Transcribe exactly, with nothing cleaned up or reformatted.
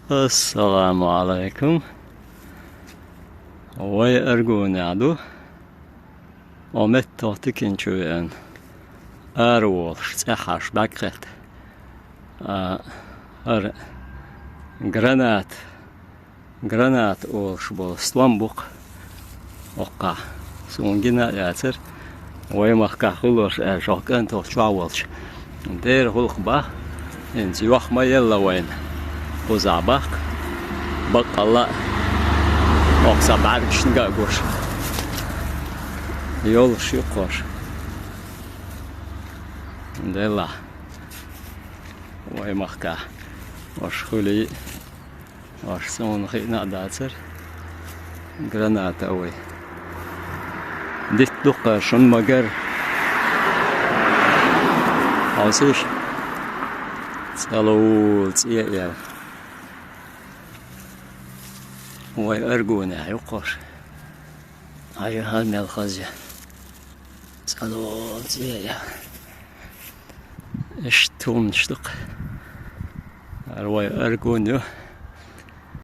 Ассаламу Ӏалайкум. Вай Аргунехь ду. О меттах тикинчу веана. Ара волуш, цӀеххьаш бӀаьгхетта. А, ара гранат, гранат олуш болу стом бу-кх. Оккхахь суна гина а яцара, вай махкахь хуьлуш аьлла, шох кӀанталц чохь волчу. Дера гӀуллакх бах, хӀинца йох ма елла вайна. Кхузахь баккха, баккъалла а, оккха сан бӀаьргашна ган а гуш. Йолуш ю кхош. Делахь, вай махкахь, ош хуьлий. Аша суна хиъна а дацара. Граната а вай. Дитт ду-кх шуна, магар. Хьовсийша. ЦӀа лола цӀе а яьлла. Вай Аргунехь ю кхош. Хьажа хӀара мел хаза я. ЦӀа лола цӀе а яьлла. Иштта хӀуманаш ду-кх. ХӀара вай Аргун ю.